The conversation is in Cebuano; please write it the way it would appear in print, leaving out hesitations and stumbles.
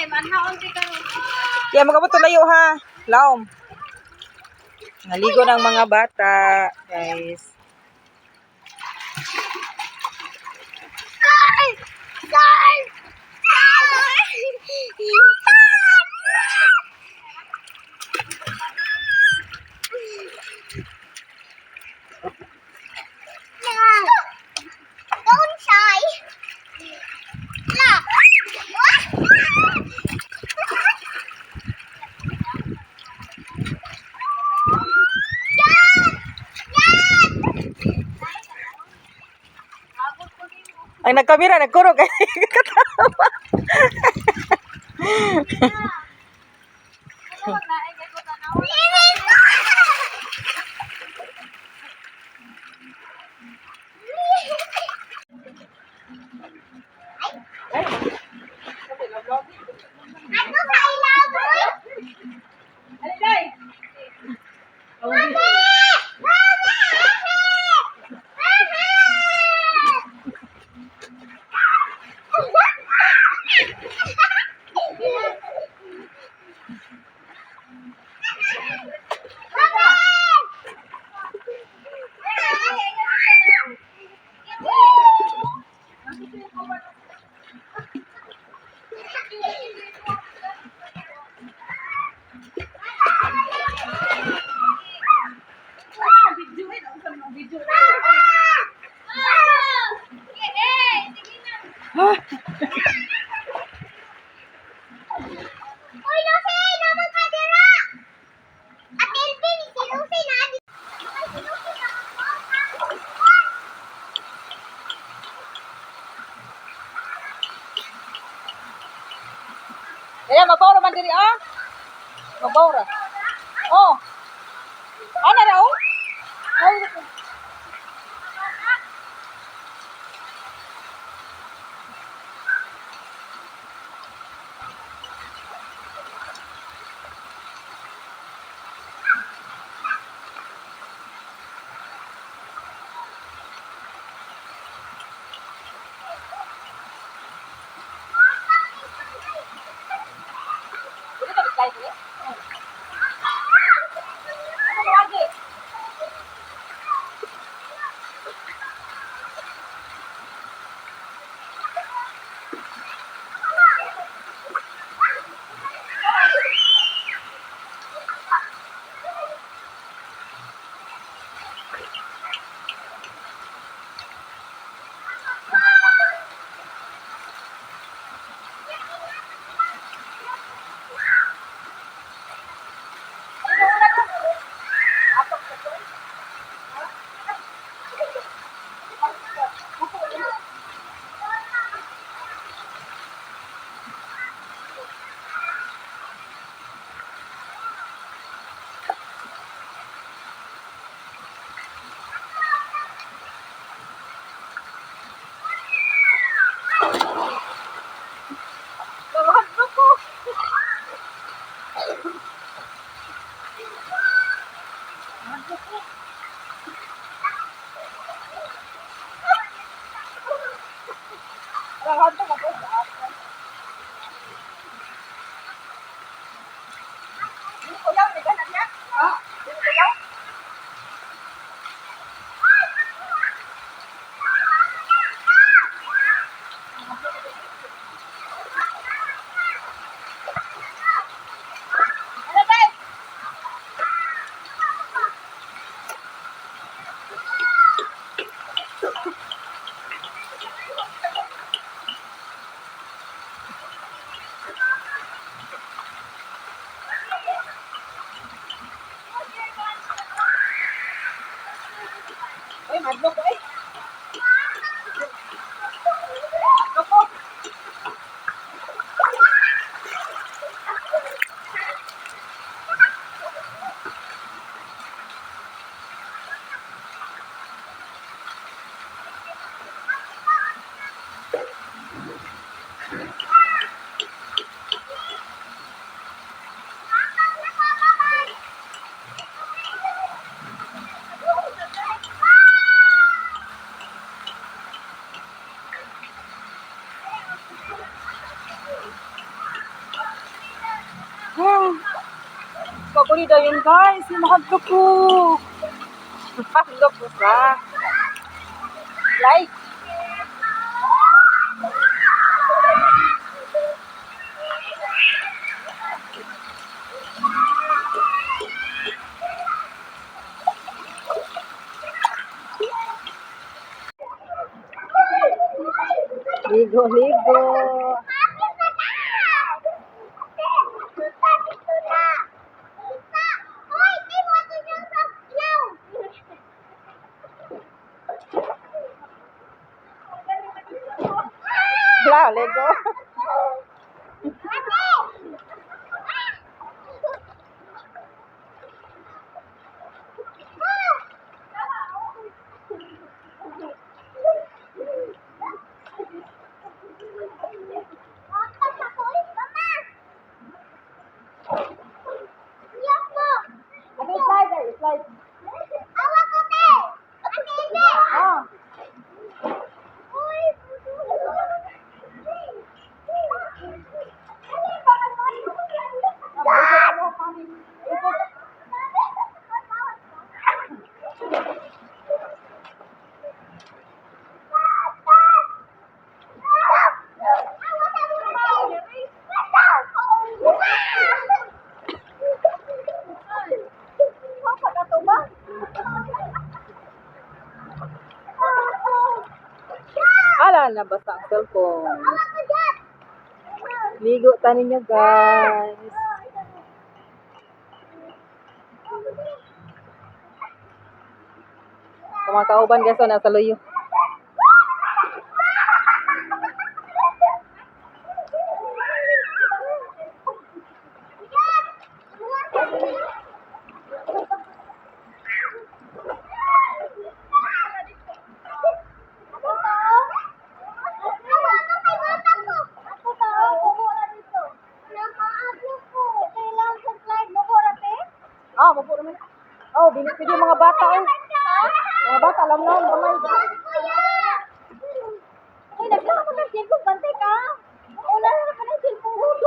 Kay manhaon ti karon. Kaya magabot layo ha. Laom. Naligo ng mga bata, guys. Ay! Ay! Ay! Don't shy. La. Ang nagkamera, nagkurog. Katawa. Ano sa ilaboy? Mami! Mami! Mami! Uy, Lucy! Naman ka dira! At Elvin, si Lucy na! Ay, si Lucy na! Kaya mabaw ra man diri ah. Mabaw ra. Oh. Ana ra oh. Ay. Dili ka bitay diri. Ano ba lagi? Mahadlok ko. Mahadlok ako sa ako. Dili ko yaw, ni ganan niya. Ah, dili ko yaw. Ano ba? Uy, madlok ko eh. Madlok ko. Ko ni dayon, guys. Mahadlok ko. Mahadlok ko sa. Like. Ligo, ligo. Bakit na na? Punta dito na. Punta. Hoy, di mo ito yung sa ilaw. Wala, ligo. Ate! Ano, slide ay, slide. Awa ko, te! Ate, hindi! Ah. Uy! Ala, nabasa ang cellphone. Ligo ta ninyo, guys. Sa mga kauban, guys, oh, nasa luyo. Ah, mapo naman. Oh, dili pwede yung mga bata, oh. Mga bata, alam na, gamay. Ay, naglaho ko ng cellphone, bantay ka. Wala na ka ng cellphone.